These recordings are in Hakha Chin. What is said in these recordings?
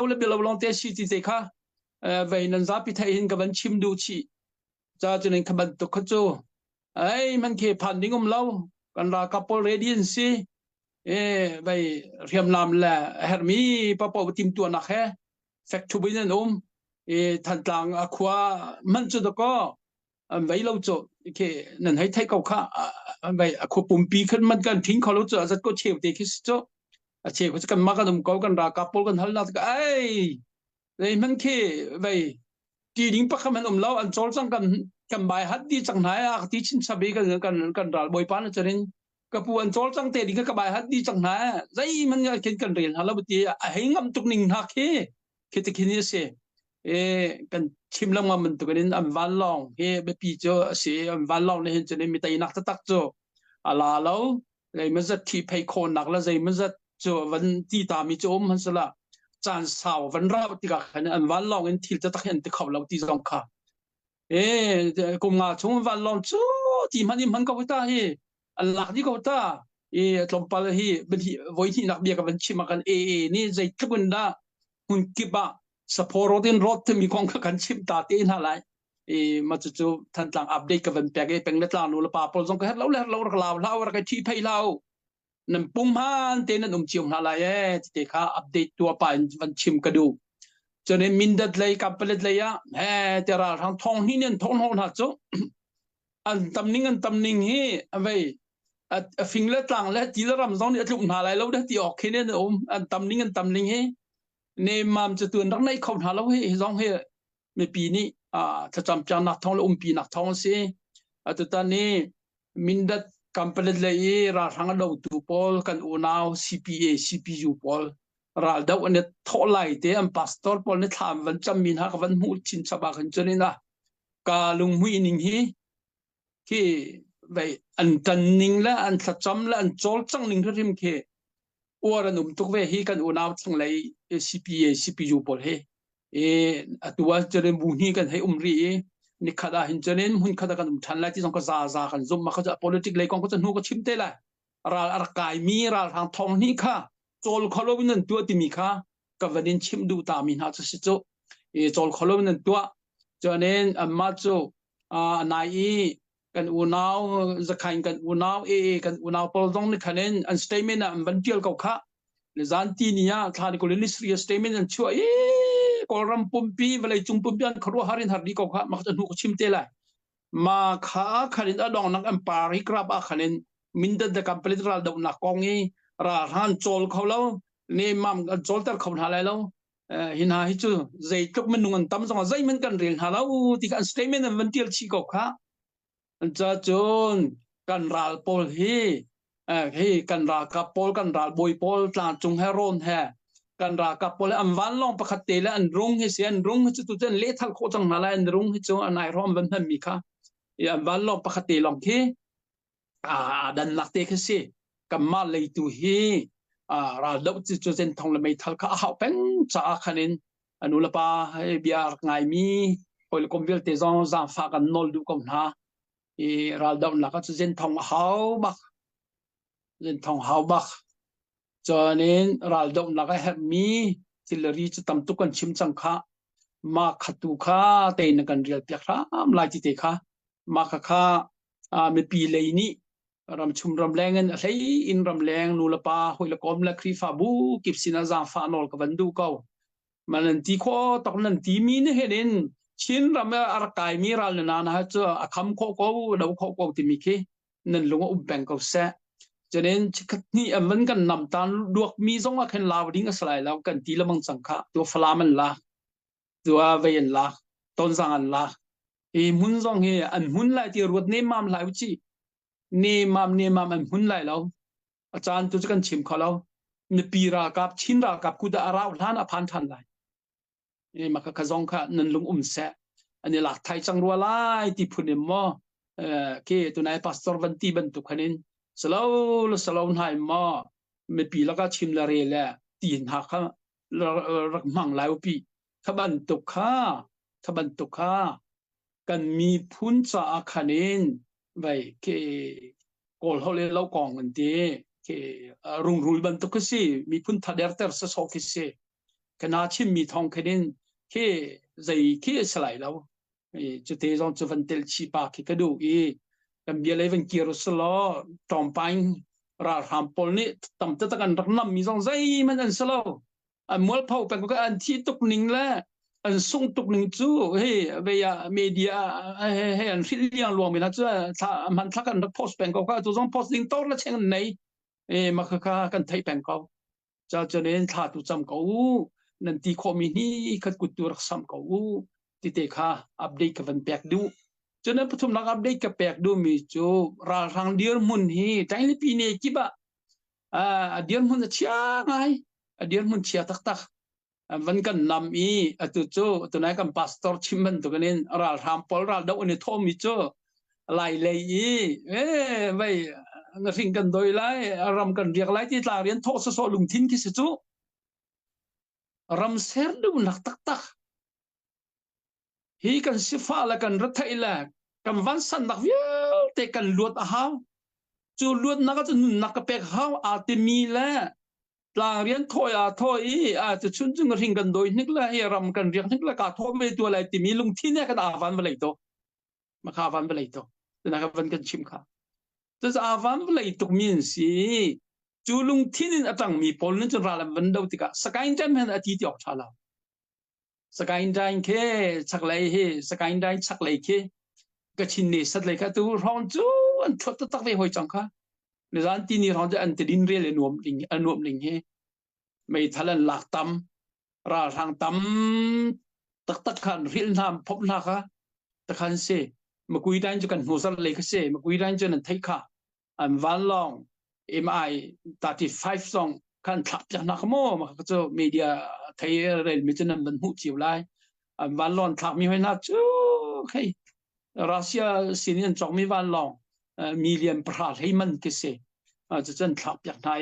le bia lo lawng te si ti te kha vei nan zapi theih hin ka van chim duh chih. Ca cunin kha bantuk kha cu ei man khi phan ding um lo kan ralkap pawl ready an si e vei hriamnam le a herhmi papo timtuahnak he fek thup in an um i Thantlang a khua man cu dakaw an vei lo cu khi nan hei theih ko kha an vei a khua pumpi khan man kan thing kho lo cu a zat ko cheu te khi si cu a cheu cu kan mah kan um ko kan ralkap pawl kan hal nak ai zei hmanh khi vei ti ding pakhat hmanh um lo an cawlcang kan kan bai hat di cang hna a ti chin chabi kan kan kan ral bawipa na charin ka pu an cawlcang te ding ka bai hat di cang hna zei hmanh khin kan rel hna lo ti a hei ngam tuk ning hna khi khi te khin si e kan chim lengmang bantuk in an van long hi biapi cu a si an van long ne hin cun mi teinak taktak cu a la lo zeimazat thi phei khawhnak le zeimazat cu van ti ta mi cu um han sala caan sau van rau tikah khan an vanlawng in thil taktak hi an ti kho lo ti zong kha e kum nga chung vanlawng cu ti hman in hman ko ta hi an lak di ko ta i tlawmpal hi voi hnih nak bia ka van chim ah kan AA nih zeitluk in dah hmun kip ah saphawrawt in rawt timi kong kha kan chim ta te hna lai i ma cu cu Thantlang update ka van pek i peng le tlang nu le pa pawl zong ka her lo le her lo rak lau hlah rak i thi phei hlah nan pung hman te nan um cio hna lai e ti te kha update tua pa in van chim ka duh cun in Mindat lei Kanpalet lei ah he te ralhrang thong hnih nen thong hno hna cu an tam ning an tam ning hi vei a fing le tlang le ti le ram zong nih a tluk hna lai lo dah ti awk khi ne um an tam ning an tam ning hi ne mam cu tuan rak nei kho hna lo hi hi zong hi mipi nih thlacam piaknak thawng le umpinak thawng a si. Atutan i Mindat Kanpalet lei i ralhrang a dotu pawl kan unau CPA CPU pawl raldoh an i thawh lai te an pastor pawl nih thla an van cammi hna ka van hmuh chinchap ah khan cun ina ka lunghmuih ning hi khi vei an tan ning le an thlacam le an cawlcang ning hrim khi uar an um tuk ve hi kan unau thlanglei CPA CPU pawl hi i atu ah cun bu hnih kan hei um rih i nikhat ah hin cun hmun khat ah kan um ṭhan lai ti zong ka za za kan zumh ma kha politic lei kong ka cu hnu ka chim te lai ral a rak kaimi ralhrang thong hnih kha cawl kholo in an tuah timi kha ka van in chim duh ta mi hna cu si cu i cawl kholo in an tuah chuanin anmah cu a nai i kan unau zakhain kan unau e kan unau pawl zong nih khan in an statement ah an van tial ko kha zan ti ni ah thla ni kulin ni statement an chuah i kawlram pumpi vawlei cung pumpi an khuaruahhar in har di ko kha mak hnu ka chim te lai ma kha khan in adong nak an pari krap ah khan in Mindat the company ral do nak kong i ral han chawl kho lo ne mam an chawl ter kho hna lai lo hi hna hi cu zeitluk minung an tam zong ah zeihmanh kan rel hna lo ti kha an statement an van tial chih ko kha. Ca cun kan ral pawl hi hi kan ralkap pawl kan ralbawi pawl tlangcung he rawn he kan ralkap pawl an vanlawng pakhat te le an rung hi si an rung hi cu tu cu an lehthal khawh cang hna lai an rung hi cu an ai rawm van hmanmi kha an vanlawng pakhat te lawng khi aa dannak te khi si kanmah leitu hi raldoh cu cu zenthong le meithal kha a hauh peng caah khan in a nu le pa he bia rak ngaimi hawi le kom vialte zong zaangfah kan nawl duh ko hna i raldohnak ah cu zenthong a hau bak zenthong hau bak cun in raldohnak a herhmi thilri cu tam tuk kan chim cang kha mah khatu kha tein kan rial piak hram lai ti te kha mah kha kha mipi lei nih ramchung ramleng in a hlei in ramleng nu le pa hawi le kom le Khrihfabu kip sinah zaangfah nawl ka van duh ko. Man nan ti khawh tok nan ti mi nih hin in Chin ram ah a rak kaimi ral na na cu a kham khawh ko do khawh ko timi khi nan lung a um peng ko seh. Cunin chikhat hnih an van kan nam tan duak mi zong ah khin lau ding a si lai lo kan ti lamang cang kha tu Falam an lak tu ah vei an lak Tonzang an lak hi hmun zong hi an hmun lai ti ruat nemmam lai u ci nemmam nemmam an hmun lai lo a caan tu cu kan chim kho lo mipi ralkap Chin ralkap kut ah a rau hlan a phan than lai e maka kha zong kha nan lung um seh an i lak thai cang rua lai ti phun in maw ke tunai pastor van ti bantuk khanin salo le salo hnai maw mipi laka chim le re le ti hna kha rak hmang lai upi kha bantuk kha kha bantuk kha kan miphun caah khan in vai ke kawl holh le lo kong an ti ke rungrul bantuk khi si miphun thaderter sa sawh khi si. Kana chimmi thawng khin khi zei khi a si lai lo. Cute zong cu van tel chi pa khi ka duh i kan bia lei van kir usulaw tlawmpaing ralhram pawl nih tam taktak an rak nam mi zong zeihmanh an si lo. An mualpho peng ko an thi tuk ning le an sung tuk ning cu hei vei ah media he an hrilh liang luang mi hna cu thla hman thlak an rak post peng ko kha tu zong post ding tor le cheng an nei e ma kha kha kan theih peng ko. Ca cunin thla tu cam ko u nan ti khawhmi ni khat kut tu rak sam ko u ti te kha update ka van pek duh. Cun pathumnak update ka pek duhmi cu ralhrang dirhmun hi Tainglipi ne kip ah a dirhmun a chia ngai a dirhmun chia taktak van kan nam i atu cu tunai kan pastor chim bantukin ralhrang pawl ral do an i thawhmi cu lai lei i e vei ngahring kan doi lai ram kan riak lai ti tla rian thawh sawsawh lungthin khi si cu ram ser duhnak taktak hi kan sifah le kan retheih le kan vansannak vialte kan luat a hau cu luatnak ah cun nunnak ka pek hau aa timi le tlang rian thawi aa thawi i a cu chun cu ngahring kan doi hnik le hi ram kan riak hnik le ka thaw ve tu lai timi lungthin he kan avan vawlei to makha avan vawlei to tuna ka van kan chim kha cu avan vawlei tuk mi an si cu lungthin in atang mi pawl nin cun ral an van do tikah sakain ṭan hen ati ti awk ṭha lo Sakain ṭain khi chaklei hi Sakain ṭain chaklei khi Kachin ne sat lei kha tu hrawng cu an thuat taktak ve hoi cang kha. Nizan tini hrawng cu an tidin rel a nuam ding a nuam ding hi meithal an lak tam ralhrang tam taktak khan hril hna phop hna kha takhan si Makui tain cu kan hnu zar lei kha si Makui tain cu nan theih kha an vanlawng MI 35 zong khan thlak piak hna kha maw mah cu media thei rel mi cu nan van hmuh cio lai an vanlawng thlak mi hoi hna cu khei Russia sin in an cawk mi vanlawng million pahra hlei man khi si cu cun thlak piak hna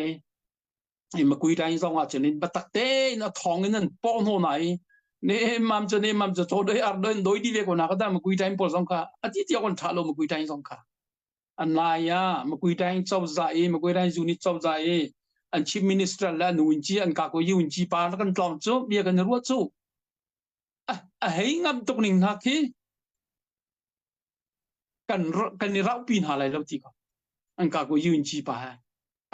i makui line zong ah cun in batak tein a thong in an pawh hno na i ne mam cu ne mam cu chaw doi ar doi doi di ve ko na ka da makui line pawl zong kha ati tiang on tha lo makui line zong kha An lai ah Makui Daing cozah i Makui Daing unit cozah i an chief minister le an wunci an kako wunci pa kan tlawng cu bia kan ruah cu a hei ngam tuk ning hna khi kan kan i rauhpi hna lai lo ti ko an kako wunci pa he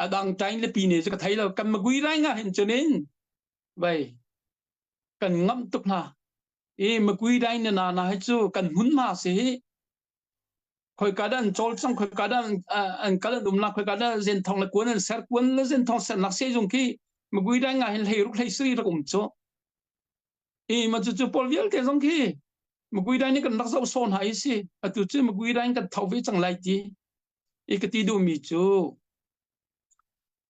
a dang tain le pi ne cu ka thei lo kan Makui Daing ah hin cunin vai kan ngam tuk hna i Makui Daing na na hi cu kan hmunhma si hi Khoika dah an cawlcang, khoika dah an kal an umnak, khoika dah zenthong le kuan an ser, kuan le zenthong sernak sehzung khi Magui dai nga hin hlei ruk hlei sui rak um cu. I ma cu cu pawl vialte zong khi Magui dai nih kan rak zoh sawn hai si. Atu cu Magui dai kan tho ve cang lai ti. I ka ti duhmi cu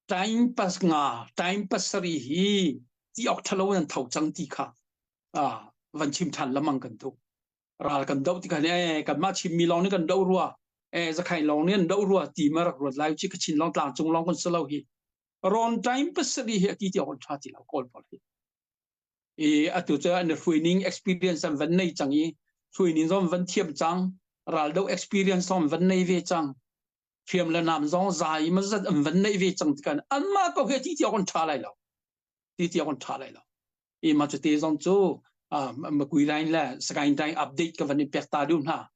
time pas nga, time pasarih hi ti awk ṭhalo in an tho cang ti kha van chim ṭhan lamang kan duh. Ral kan doh tikah eh kanmah Chinmi lawng nih kan doh rua eh Zakhain lawng nih an doh rua ti ma rak ruat lai chi Kachin lawng tlang cung lawng kan si lo hi rawn time pasarih hi ati ti awk tha ti lo kawl pawl hi i atu cu an hruaining experience an van nei cang i hruaining zong van thiam cang ral do experience zong van nei ve cang hriam le nam zong zai ma zat an van nei ve cang tikan anmah ko hi ti ti awk an tha lai lo ti ti awk an tha lai lo I mah cuti zong cu Makui line le Sagaing line update ka van i pek ta duh hna.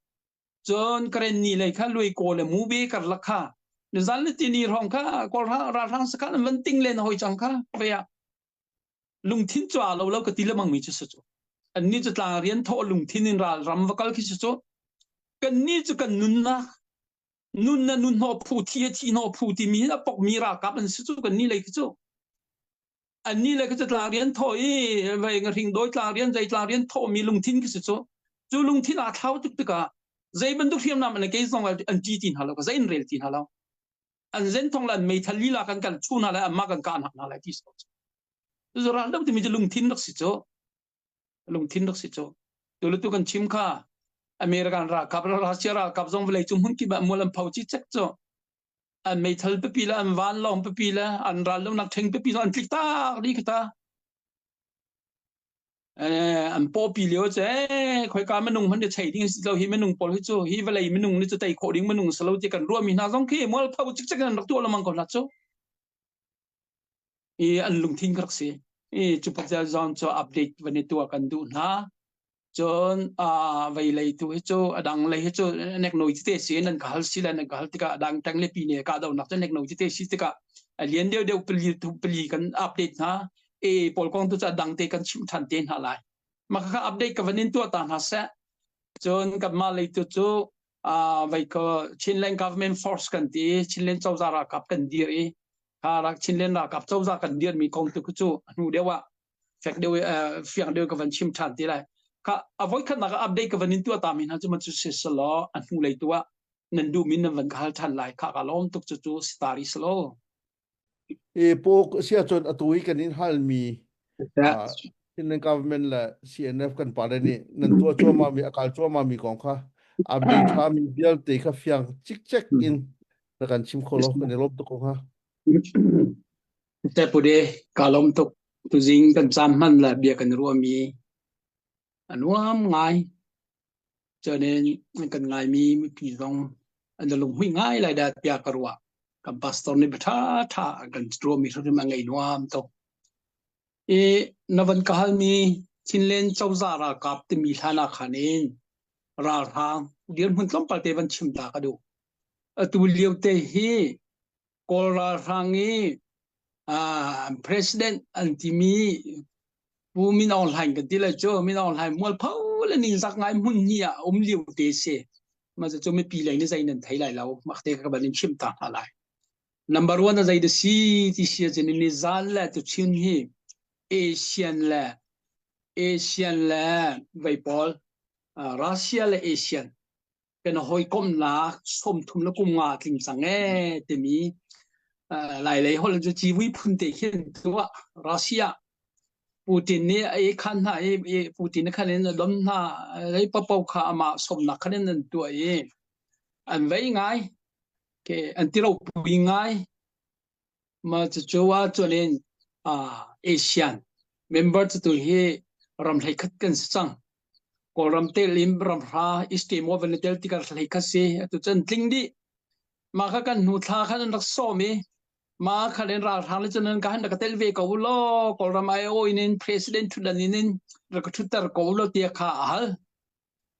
Cun Karen ni lei kha Lui Kaw le Mube karlak kha nizan le tini hrawng kha Kawl ralhrang sakhan an van ting len hoi cang kha ve ah lungthin cu aa lo lo ka ti lemang mi cu si cu. Annih cu tlang rian thawh lungthin in ral ram va kal khi si cu. Kannih cu kan nunnak nun na nun hnawh phu thi a thi hnawh phu timi hi a pokmi ralkap an si cu kannih lei khi cu. Annih le khi cu tlang rian thawh i vei ngahring dawi tlang rian zei tlang rian thawhmi lungthin khi si cu cu lungthin aa thlau tuk tikah zei bantuk hriamnam an kei zong an ṭi ti hna lo zei in rel ti hna lo an zen thong le an meithal lila kan kan chu hna lai anmah kan kah hna lai ti si cu ral do timi cu lungthin rak si cu lungthin rak si cu tu kan chim kha American ralkap Russia ralkap zong vawlei cung hmun kip ah mual an pho ci cek cu an meithal pipi le an vanlawng pipi le an raldonak ṭheng pipi zong an tlik tak dih khi ta. An pawpi lio cu ee khoika minung hmanh chei ding si lo hi minung pawl hi cu hi vawlei minung nih cu tei khawh ding minung si lo ti kan ruahmi hna zong khi mualpho cikcek in an rak tuah lengmang ko hna cu. I an lungthin ka rak si. I cu pazel zong cu update van i tuah kan duh hna. Cun vei lei tu hi cu a dang lei hi cu nek noi tete si nan ka hal si le nan ka hal tikah a dang tang le pi ne ka do nak cu nek noi tete si tikah a lian deuh deuh pali pali kan update hna. E pawl kong tu cu a dang te kan chim than te hna lai. Mah kha update ka van in tuah ta hna seh. Cun kanmah lei tu cu vei ko Chinland Government Force kan ti Chinland cozah ralkap kan dir i kha rak Chinland ralkap cozah kan dirmi kong tu cu hnu deuh ah fek deuh fiang deuh ka van chim ṭhan ti lai. Kha a voikhatnak ah update ka van in tuah ta mi hna cu man cu si selaw a hnu lei tu ah nan duh min nan van ka hal ṭhan lai. Kha ka lawm tuk cu cu stari selaw. E pok sia cun atu i kan in halmi Chinland government le CNF kan pa le nih nan tuah cuahmah mi akal cuahmah mi kong kha update tha mi vialte kha fiang cikcek in na kan chim kho lo kan i lawm tuk ko hnga. Te pude ka lawm tuk tuzing kan cam hman le bia kan ruahmi a nuam ngai. Cunin kan ngaimi mipi zong an lunghmuih ngai lai dah tiah ka ruah. Kan pastor nih bia ṭhaṭha an kan ruahmi hrimhrim a ngei nuam tuk. I na van ka halmi Chinland cozah ralkap timi hlan ah khan in ralhrang dirhmun tlawmpal te van chim ta ka duh. Atu lio te hi Kawl ralhrang i president an timi Pu Min Aung Hlaing kan ti lai cu Min Aung Hlaing mualpho le ningzak ngai hmun ni ah um lio te si. Mah cu mipi lei nih zei nan thei lai lo. Mak te ka ban in chim ta hna lai. Number one a zei da si ti si cun ni zan le tu chin hi Asian le Asian le vei pawl Russia le Asian kan hawikomhnak 30 le kum nga tling cang ee timi lai lei holh cu civui phun te khin tuah Russia Putin nih a khan hna i Putin khan in a lom hna lei papo kha amah somnak khan in an tuah i an vei ngai ke an tiro pui ngai Ma cucu ahcun in ASEAN member cu tu hi ram hleikhat kan si cang. Kawlram tel in ram hra East Timor van i tel tikah hleikhat si. Atu cun tling dih. Mah kha kan hnu thla khan an rak sawm i mah kha in ralhrang le cun an ka han rak ka tel ve ko u law Kawlram IO in in president thutdan in in rak ka thutter ko u law tiah kha a hal.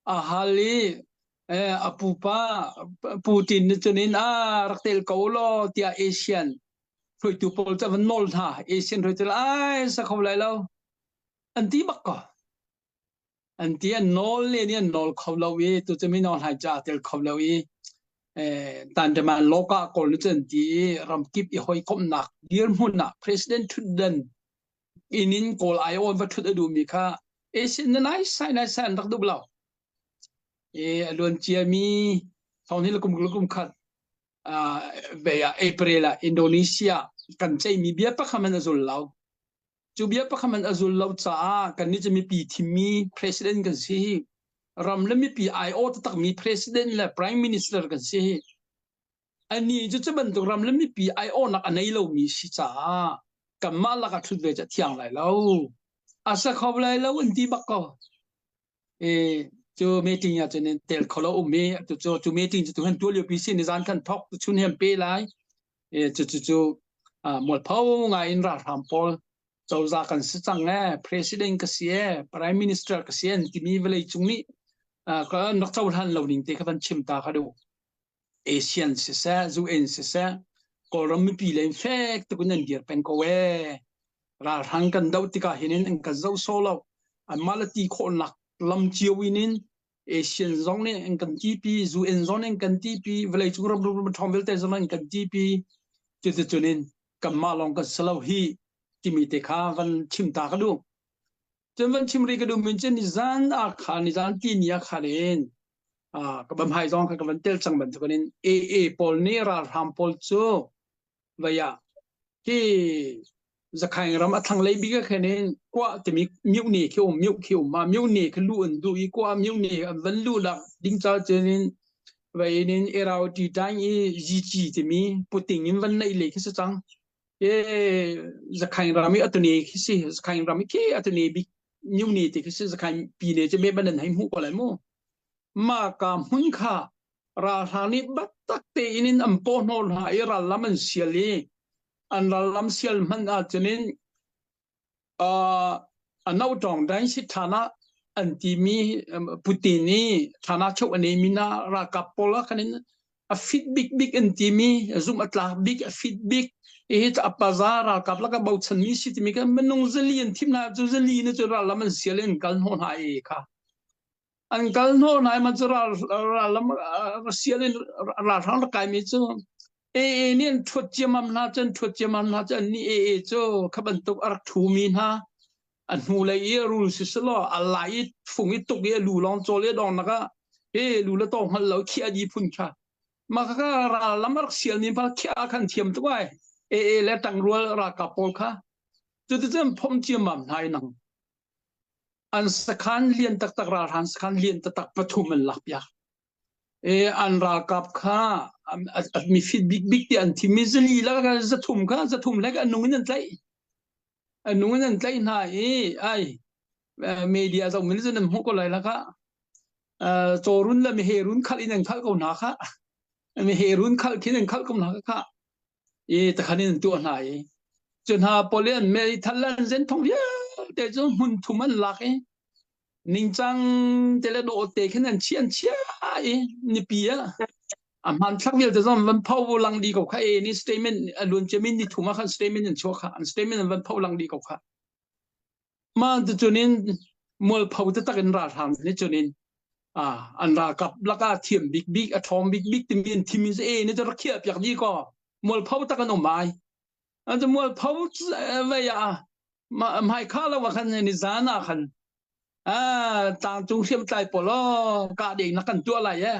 A hal i a pupa Putin nih cun in a rak tel ko law tiah ASEAN hruaitu pawl cu a van nawl hna. ASEAN hruaitu ai sa kho lai lo. An ti bak ko. An ti an nawl len i an nawl kho lo i tu cu Min Aung Hlaing ca tel kho lo i Tandaman loka kawl nih cun an ti i ramkip i hawikomhnak dirhmun ah president thutdan inn in Kawl aiawn va ṭhut a duhmi kha ASEAN na nai sai nai sai an rak duh lo. E a luan ciami thong hi kum kum khat ve ah April ah Indonesia kan ceihmi bia pakhat man a zul lo. Cu bia pakhat man a zul lo caah kan nih cu mipi thimmi president kan si. Ram le mipi aiawh taktakmi president le prime minister kan si. Anih cu cu bantuk ram le mipi aiawhnak a nei lomi si caah kanmah lakah ṭhut ve cu a thiang lai lo. A sa kho lai lo an ti bak ko. E, cu meeting ah cun tel kho lo um i tu cu cu meeting cu tu han tuah lio pi si ni zan khan thok tu chun hem pe lai. E, cu cu cu mualpho ngai in ralhram pawl cozah kan si cang e president ka si e prime minister ka si an timi vawlei cung nih ka rak cohlan lo ning te kha van chim ta kha duh. ASEAN siseh, UN siseh, Kawlram mipi lei fek tuk in an dir peng ko ee. Ralhrang kan doh tikah hin in an kan zoh sawh lo. Anmah le ti khawhnak lam cio in in ASEAN zong nih an kan tipi, UN zong nih an kan tipi, vawleicung ram ram ṭhawng vialte zong nih an kan tipi. Cuticun in kanmah lawng kan si lo hi timi te kha van chim ta ka duh. Cun van chim rih ka duh min cu nizan ah khan nizan ti ni ah khan in ka bamhai zong kha ka van tel cang bantukin in AA pawl nih ralhrang pawl cu vei ah hi Zakhaing ram a thlanglei bik ah khin in kuah timi myohne khi um myoh khi um ma myohne khi luh an duh i kuah myohne an van luh lak ding ca cun in vei in in Irrawaddy taing i Zici timi puting in van neih le khi si cang e Zakhaing ram i atune khi si Zakhaing ram i khi atune bik myohne ti khi si Zakhaing pine cu me ban an hei hmuh ko lai mu Mah ka hmun kha ralhrang nih biatak tein in an pawhhnawh hna i rallam an sial i an rallam sial hmanh ahcun in. A no tawng dai si thana an timi Putin nih thana chok an mi na ralkap pawl ah khan in a fit bik bik an timi zum a tlak bik a fit bik hi a paza ralkap laka bochan mi si timi kan minung zali an thim na cu zali na cu ral lam an sial in kal hno hna e kha an kal hno hna man cu ral ral lam sial in ral hrang kai mi cu AA nih an ṭhuat ciammam hna cu an ṭhuat ciammam hna cu annih AA cu kha bantuk a rak ṭhumi hna a hnulei i a rul siselaw a lai i fung i tuk i a lu lawng cawl i a dongnak ah he lu le tawng hngal lo khiah di phun kha mah kha ral lam a rak sialmi pa khiah khan thiam tuk ai AA le ṭangrual ralkap pawl kha cuticun phom ciammam hna i nang an sakhan lian taktak ralhrang sakhan lian taktak pathum an lak piak E an ralkap kha mi fit bikbik ti an thim i zali la zathum kha zathum hlek an nung in an tlaih an nung in an tlaih hna i ai media zong min zun an hmuh ko lai la kha cawrun le miherun khalh in an khalh ko hna kha miherun khalh khin an khalh ko hna kha i takhan in an tuah hna i cu hna pawl i an mei thal an zen thong vialte cu hmun thum an lak i ningcang te le dawh te khin an chia an chia i nipi ah a hmanthlak vialte zong van pho lang di ko kha e ni statement a luan ciamin ni thum ah khan statement an chuah kha an statement an van pho lang di ko kha ma tu chunin mualpho te tak in ralhrang ni chunin a an ralkap laka thiam bik bik a ṭhawng bik bik timi an thimi e ni chu rak khiah piak di ko mualpho tak an um ai an chu mualpho vei ah hmai kha lo ah khan ni zan ah khan a tlangcung hriamtlai pawl kah ding na kan tuah lai e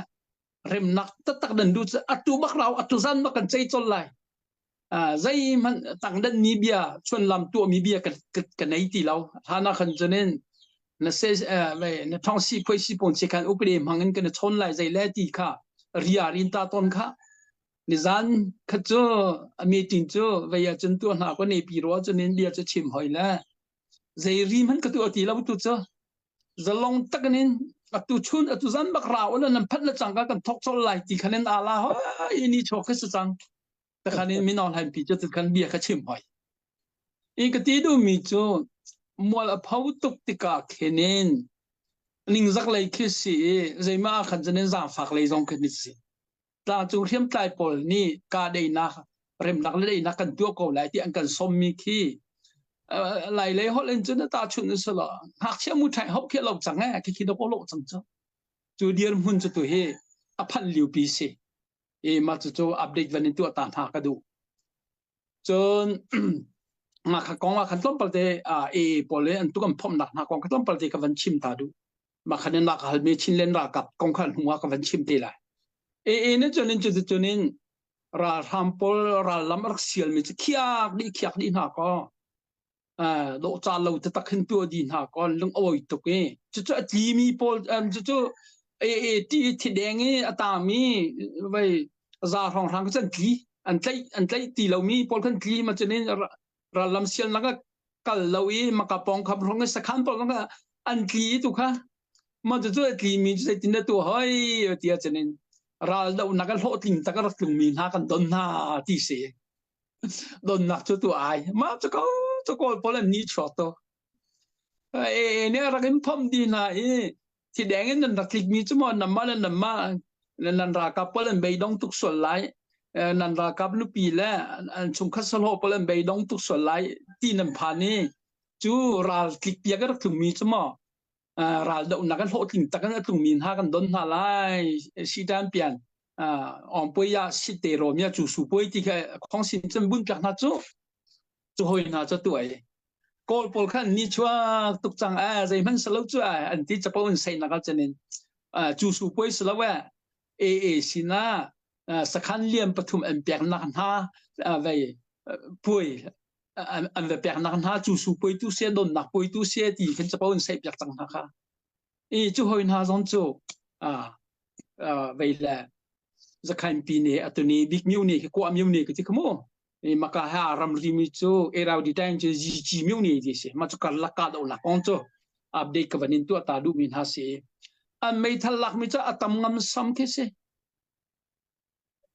remnak taktak nan du atu bak rau atu zan bak kan cei chol lai zeihmanh tangdan mi bia chuanlam tuah mi bia ka nei ti lo hana khan chunin na se na thong si phoi si pon si khan upade hmang in kan chon lai zei le ti kha ria rin ta ton kha nizan kha cu a meeting cu vei ah cun tu hna ko ne pi ro chunin bia cu chim hoi le zei ri man ka tu ti lo tu cu zalong takin atu chun atu zan bak ra ula nan phat la chang ka kan thok chol lai ti khanin ala ho ni chok kha chang takhan in min online pi cu kan bia kha chim hoi i ka ti du mi cu mual a pho tuk tikah khenin ningzak lei khi si i zeima khan cun zaangfak lei zong khi si tlangcung hriamtlai pawl nih ka deinak remnak le deinak kan tuah ko lai ti an kan sawmmi khi lai lei holh in cun ta chun sala ngakchia mu thai hop khi lo cang eh khi khi do ko lo cang chu cu dir hmun cu tu hi a phan liu pi si i mah cucu update van in tuah ta hna ka duh. Cun nga kha kong ah khan tlawmpal te AA pawl le an tuk an phomhnak hna kong kha tlawmpal te ka van chim ta duh. Mah khan in ka halmi Chinland ralkap kong kha hnu ah ka van chim te lai. AA nih cun in cuti cun in ralhram pawl rallam a rak sialmi cu khiak dih khiak dih hna kaw dawhcah lo taktak hin tuah dih hna kaw lung a awi tuk i cucu a tlimi pawl cucu e ti thideng i a tangmi vei za hrawnghrang cu an tli an tlaih an tlaih ti lomi pawl khan tli ma cunin rallam sialnak ah kal lo i maka pawng kham hrawng i sakhan pawl kha an tli tu kha ma cucu a tlimi cu zeitin dah tuah hoi ti ah cunin ral dohnak a hlawhtling tak a rak tlungmi hna kan don hna ti si donnak cu tu ai mah cu ko cu kawl pawl an ni chuak to e ne rak in phom di hna i thi deng in nan rak tlik mi cu mo namma le namma nan ralkap pawl an beidong tuk sual lai nan ralkap nupi le an chungkhat salho pawl an beidong tuk sual lai ti nan phan i cu ral tlik piak a rak tlung mi cu mo raldohnak an hlawhtling tak in a tlungmi hna kan don hna lai sitan pian ongpui ya sit te ro mia chu su pui ti kha khong sin cun bun piak hna cu cu hoi hna cu tu ai kawl pawl khan ni chuak tuk cang a zei hman salo chu a an ti chapo in sei nak chanin chu su pui salo a e e sina sakhan liam pathum an pek nak hna vei pui an va peknak hna cu su puai tu sia donnak puai tu sia ti khin capo in sei piak cang hna kha i cu hoi hna zong cu a vei le zakhain pi ne atuni bik myu ne khi kwa myu ne ki ti khamu i maka ha ramri mi cu erau di time cu ji chi myu ne ti si ma cu kar lak ka do nak kong cu update ka van in tuah ta duh mi hna si an meithal lak mi cu atam ngam sam khi si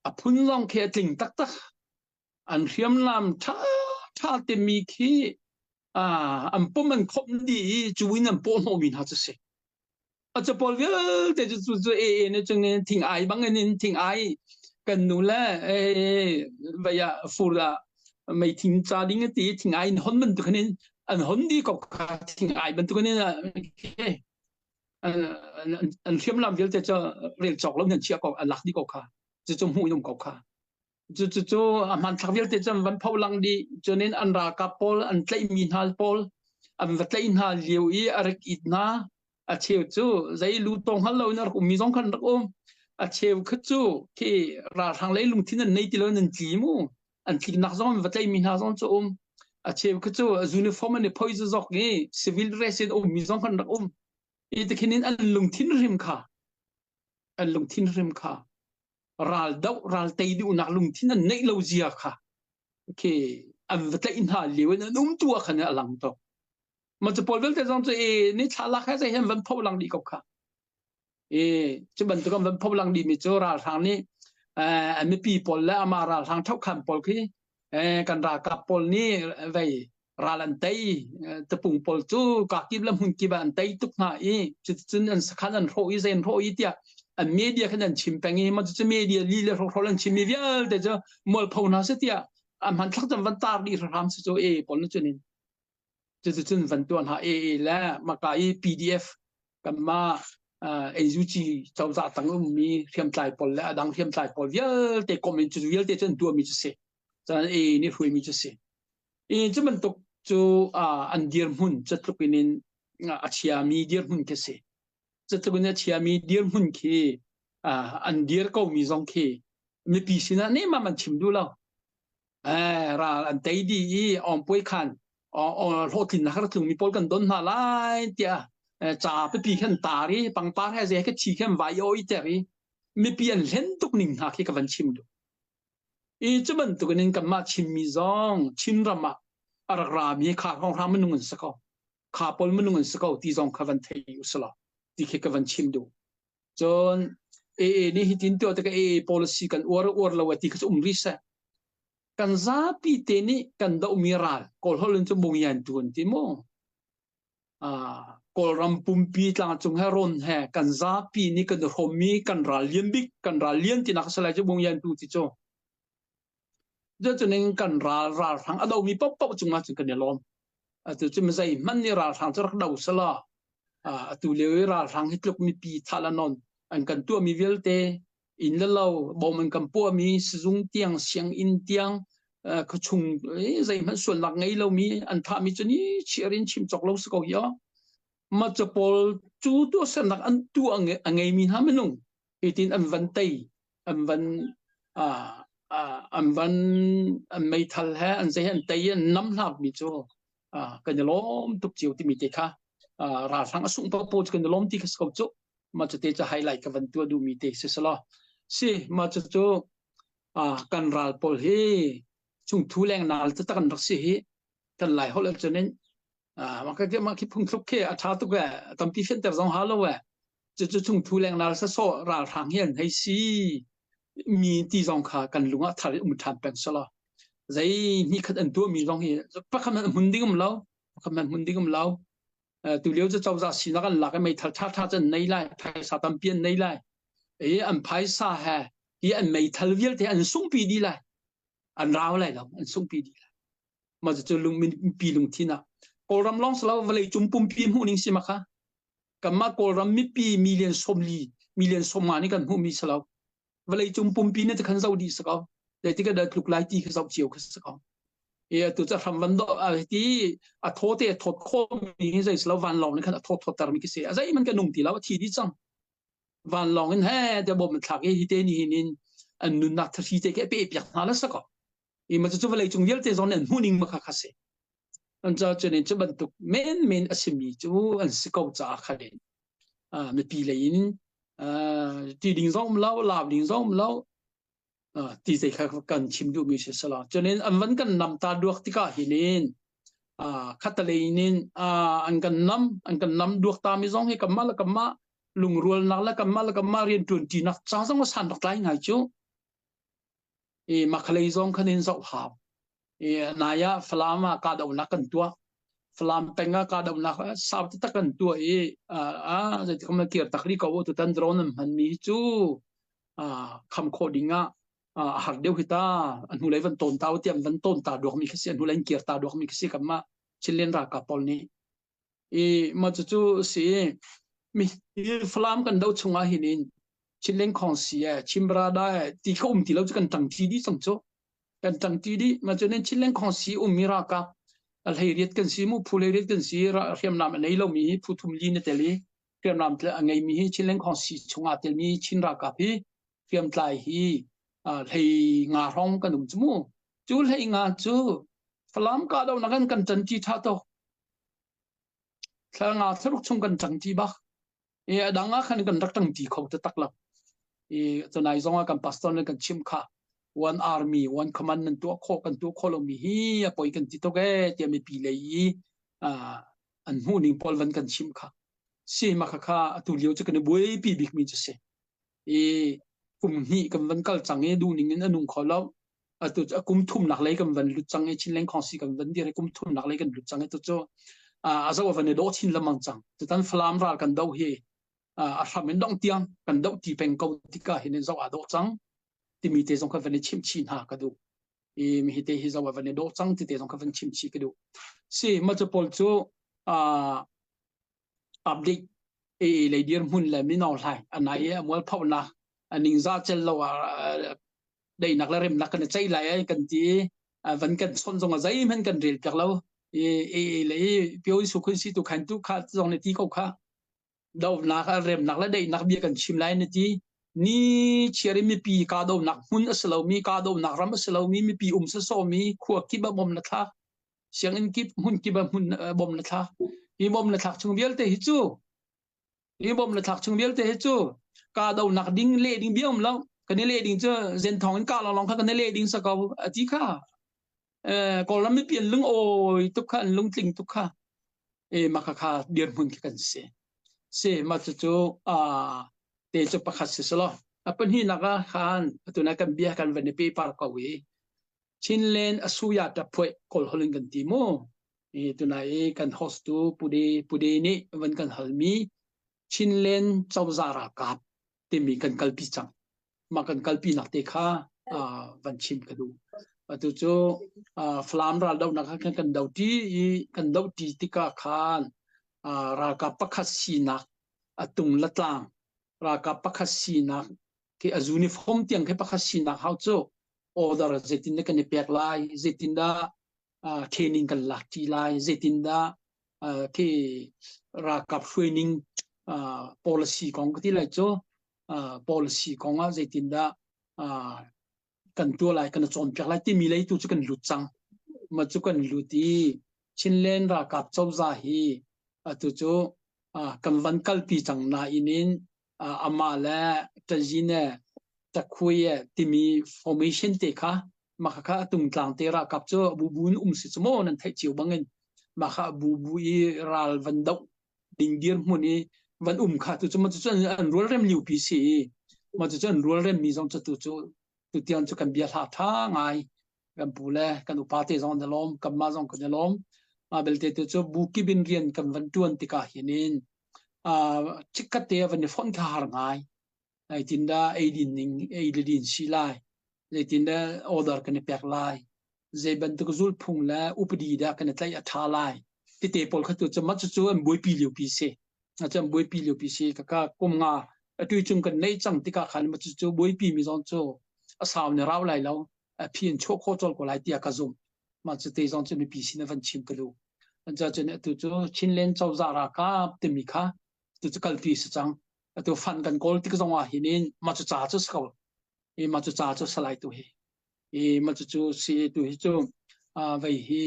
a phun zong khi a tling taktak an hriamnam ṭha ṭha timi khi. An pum an khomh dih i cu in an paw hnawhmi hna cu si. A capawl vialte cu cu cu e ne chung in thing ai bang in thing ai kan nu le e vei ah fur ah meithing ca ding ti thing ai in hon bantuk in an hon di ko kha thing ai bantuk in an hriamnam vialte cu rel cawk lo nan chia ko an lak di ko kha cu cu hmuh in um ko kha. Cucu a hmanthlak vialte cu an van pho lang dih. Cunin an ralkap pawl an tlaihmi hna pawl an va tlaih hna lio i a rak it hna. A cheu cu zei lu tawng hngal loin a rak ummi zong khan rak um. A cheu kha cu khi ralhrang lei lungthin an nei ti lo in an tli mu. An tliknak zong an va tlaihmi hna zong cu um. A cheu kha cu uniform an i phoi zok i civil dress in ummi zong khan rak um. I tikhin in an lungthin hrim kha an lungthin hrim kha ral doh ral tei duhnak lungthin an neih lo zia kha khi an va tlaih hna lio in an um tu ah khan a lang tuk. Ma cu pawl vialte zong cu e ni thla lak he zei hen van pho lang dih ko kha. E cu bantuk an van pho lang dih mi cu ralhrang nih eh mipi pawl le ama ralhrang thokhan pawl khi kan ralkap pawl nih vei ral an tei. Tapung pawl cu kakip le hmunkip ah an tei tuk hna i cuticun an sakhan an hrawh i zei an hrawh i tiah an media khan an chim peng i mah cucu media li le hrawkhrol an chimmi vialte cu mualpho hna seh tiah an hmanthlak cun van tar dih hram si cu e pawl na cunin cuticun van tuah hna e e le maka i PDF kanmah AUG cozah tang ummi hriamtlai pawl le adang hriamtlai pawl vialte kom in cu vialte cu an tuahmi cu si cun e nih hruaimi cu si. I cu bantuk cu an dirhmun catluk in in a chiami dirhmun khi si. Catluk in a chiami dirhmun khi an dir komi zong khi mipi sinah nehmam an chim duh lo. Ral an tei dih i awngpuai khan hlawhtlinnak rak tlungmi pawl kan don hna lai tiah ca pipi khan tar i pangpar he zei he thi khan vai oi ter i mipi an hlen tuk ning hna khi ka van chim duh. I cu bantukin in kanmah Chinmi zong Chinram ah a rak rami kha hrawnghrang minung an si ko. Kha pawl minung an si ko ti zong kha van thei usalaw ti khi ka van chim duh. Cun AA nih hitin tuah tikah AA policy kan uar uar lo ti kha cu um rih seh. Kan zapi te nih kan dohmi ral Kawl holh in cu mungyan tu an ti mu. Kawlram pumpi tlangcung he rawn he kan zapi nih kan i hrawmmi kan ral lian bik kan ral lian tinak a si lai cu bungyan tu ti cu. Cucuning kan ral ralhrang a domi paohpaoh cungah cun kan i lawm. Atu cu zei hmanh nih ralhrang cu rak do selaw atu lio i ralhrang hi tluk mipi thah le nawn an kan tuahmi vialte inn le lo bom an kan puahmi sizung tiang sianginn tiang khuachung zeihmanh sualnak ngei lomi an thahmi cu ni chiar in chim cawk lo si ko hi ma cu pawl cu tuahsernak an tu a ngeimi hna minung hitin an van tei an van an van an meithal he an zei an tei an nam hlakmi cu kan i lawm tuk cio timi te kha ralhrang a sungh paoh cu kan i lawm ti kha si ko cu. Mah cu te cu highlight ka van tuah duhmi te si selaw si mah cu cu kan ral pawl hi chungthu leng nal taktak an rak si hi kan lai holh ahcun in mah ka mah khi phungthluk khi a ṭha tuk e tampi fianter zong ha lo e. Cucu chungthu leng nal sasawh ralhrang hi an hei si mi ti zong kha kan lung ah thar um ṭhan peng selaw zei hnih khat an tuahmi zong hi pakhat hmanh hmun ding um lo pakhat hmanh hmun ding um lo. Tu lio cu cozah sinak an lak i meithal ṭhaṭha cu an nei lai phaisa tampi an nei lai i an phaisa he hi an meithal vialte an sungpi dih lai an rau lai lo an sungpi dih lai. Mah cu lung mipi lungthin ah Kawlram lawng si lo vawlei cung pumpi hmuh ning si ma kha kanmah Kawlram mipi million 40 million 50 nih kan hmuhmi si lo vawleicung pumpi nih khan zoh dih si ko. Zeitik ah dah tluk lai ti kha zoh cio kha si ko. I atu cu hram van do ti a thaw te a thawt khawmi hi zei si lo vanlawng nih khan a thawt thawtter mi khi si. A zeihmanh kan nung ti lo a thi dih cang. Vanlawng in he te bom thlak i hi te ni hin in an nunnak thahri te khi a pe piak hna la si ko. I ma cu vawleicung vialte zong nih an hmuh ning ma kha kha si. An ca cun in cu bantuk men men a simi cu an si ko caah khan in mipi lei in ti ding zong um lo lau ding zong um lo ti zei kha kan chim duhmi si sala cunin an van kan nam ta duak tikah hin in khatalei in an kan nam an kan nam duak ta mi zong hi kanmah le kanmah lungrualnak le kanmah le kanmah rian ṭuan ṭinak ca zong a san rak tlai ngai cu. I makhalei zong khan in zoh hau. I nai ah Falam ah kahdohnak kan tuah. Falam peng ah kahdohnak sau taktak kan tuah i zeitik hmanh kir tak rih ko u tutan drone an hmanmi hi cu kham khawh ding ah a har deuh hi ta. A hnulei van tawn ta u tiah an van tawn ta duakmi khi si, a hnulei in kir ta duakmi khi si kanmah Chinland ralkap pawl nih. I mah cucu si mi Falam kan do chungah hin in Chinland Khawngsi e Chimrada e ti kha um ti lo cu kan ṭangṭi dih cang cu. Kan ṭangṭi dih. Mah cu nin Chinland Khawngsi ummi ralkap a hleiriat kan si mu phu hleiriat kan si hriamnam a nei lomi hi phu thum li na tel i hriamnam a ngeimi hi Chinland Khawngsi chungah telmi Chin ralkap hi hriamtlai hi hlei nga hrawng kan um cu mu. Cu hlei nga cu Falam kahdohnak in kan ṭanṭi ṭha tuk. Thla nga thlaruk chung kan ṭangṭi bak. I a dang ah khan kan rak ṭangṭi kho taktak lo. I tunai zong ah kan pastor nih kan chimh kha one army one command nan tuah khawh kan tuah khawh lomi hi a poi kan ti tuk ee tiah mipi lei i an hmuh ning pawl van kan chimh kha. Si ma kha kha atu lio cu kan i buaipi bikmi cu si. I kum hnih kan van kal cang i duh ning in a nung kho lo. Atu cu kum thumnak lei kan van lut cang i Chinland Khawngsi kan van dir i kum thumnak lei kan lut cang i tu cu a zo a van i dawh chin lengmang cang. Tutan Falam ral kan doh hi a hram in dongh tiang kan doh ti peng ko tikah hin in zoh aa dawh cang timi te zong kha van i chimh chih hna ka duh. I mi hi te hi zoh a van i dawh cang ti te zong kha van chimh chih ka duh. Si ma cu pawl cu update AA lei dirhmun le mino hlai anai i a mualphonak a ningzah cel lo ah daihnak le remnak kan i ceih lai ai kan ti i van kan chawnh zong a zeihmanh kan rel piak lo i AA le i pio su khun si tu khan tu kha zong ne ti ko kha donak remnak le daihnak bia kan chim lai na ti ni chiar i mipi kahdohnak hmun a si lomi kahdohnak ram a si lomi mipi um sawsawmi khua kip ah bom na thlak sianginn kip hmun kip ah hmun bom na thlak hi bom na thlak chung vialte hi cu hi bom na thlak chung vialte hi cu kahdohnak ding leh ding bia um lo kan i leh ding cu zen thong in kah lawnglawng kha kan i leh ding sa ko a ti kha Kawlram mipi an lung awi tuk kha an lungtling tuk kha e ma kha kha dirhmun khi kan si si ma cu cu a te cu pakhat si selo a pahnihnak ah khan atu na kan bia kan van i pe par ko i Chinland asuya taphuai kawl holh in kan ti mu. I tunai i kan host tu Pude Pude nih van kan halmi Chinland cozah ralkap timi kan kalpi cang. Mah kan kalpi nak te kha van chim ka duh. Atu cu Falam raldohnak ah khan kan do ṭi i kan doh ṭi tikah khan ralkap pakhat sinak a tung le tlang ralkap pakhat sinak khi a uniform tiang khi pakhat sinak hau cu order zeitindah kan i pek lai zeitindah training kan lak ṭi lai zeitindah khi ralkap hruaining policy kong ka ti lai cu policy kong ah zeitindah kan tuah lai kan cawnpiak lai timi lei tu cu kan lut cang ma cu kan lut i Chinland ralkap cozah hi atu cu kan van kalpi cang nain in amah le ṭazine takhui timi formation te kha mah kha a tungtlang te ralkap cu bubu in um si cu maw nan theih cio bangin mah kha bubu i ral van doh ding dirhmun i van um kha tu cu ma cu an rualrem lio pi si i ma cu an rualrem mi zong cu tu cu tutiang cu kan bia hla tha ngai kan pu le kan upa te zong an lawm kan mah zong kan i lawm mah belte tu cu bu kip in rian kan van tuan tikah hin in chikkhat te van i fonh kha har ngai zeitindah eidin ning ei le din si lai zeitindah order kan i pek lai zei bantuk zulphung le upadi dah kan i tlaih a ṭha lai tete pawl kha tu cu mah cucu an buaipi lio pi si cu an buaipi lio pi si kaka kum nga atu cung kan neih cang tikah khan mah cucu buaipi mi zong cu a sau ne rau lai lo a phi in chuah khawh cawlh ko lai tiah ka zumh mah cu te zong cu mipi sin a van chim ka duh an cun atu cu Chinland cozah ralkap timi kha tu cu kalpi si cang atu fan kan kawl tik zong ah hin in mah cu ca cu si ko i mah cu ca cu salai tu hi i mah cu cu si tu hi cu vei hi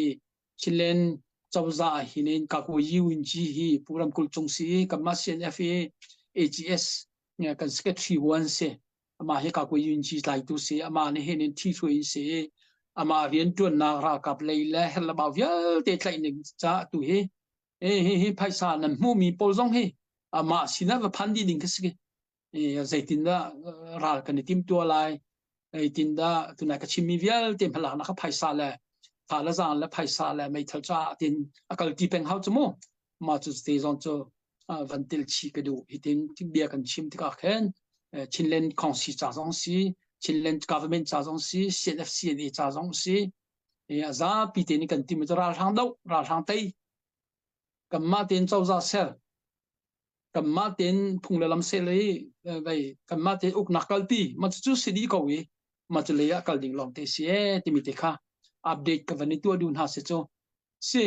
Chinland cozah ah hin in kaku UNG hi Pu Ramkulh Cung si kanmah CNF i AGS kan secretary one si amah hi kaku UNG tlaitu si amah nih hin in thi hruai in si amah rianṭuannak ralkap lei le herlabau vialte tlaih ning ca tu hi hi hi phaisa nan hmuhmi pawl zong hi amah sinah va phan dih ding kha si zeitindah ral kan i timtuah lai zeitindah tunai ka chimmi vialte hmalaknak kha phaisa le. Tha le zang le phaisa le meithal ca tin a kal ti peng hau chu mu. Ma cu te zong cu van tel chi ka duh. Hitin bia kan chim tikah khin Chinland Council ca zong si, Chinland government ca zong si, CNF CNA ca zong si, a zapi te nih kan tim cu ralhrang doh, ralhrang tei. Kanmah tein cozah ser, kanmah tein phung le lam sel i vei kanmah tein uknak kalpi ma cu si dih ko i ma cu lei ah kal ding lawng te si e timi te kha update ka van i tuah duh hna si cu si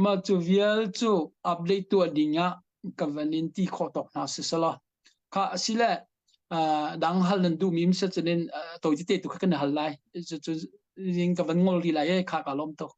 ma cu vial cu update tuah ding ah ka van in ti khawh tawk hna si sala kha asile dang hal nan duh mi se cunin toi te tu kha kan hal lai cu cu ring ka van ngol ri lai e kha ka lom tuk.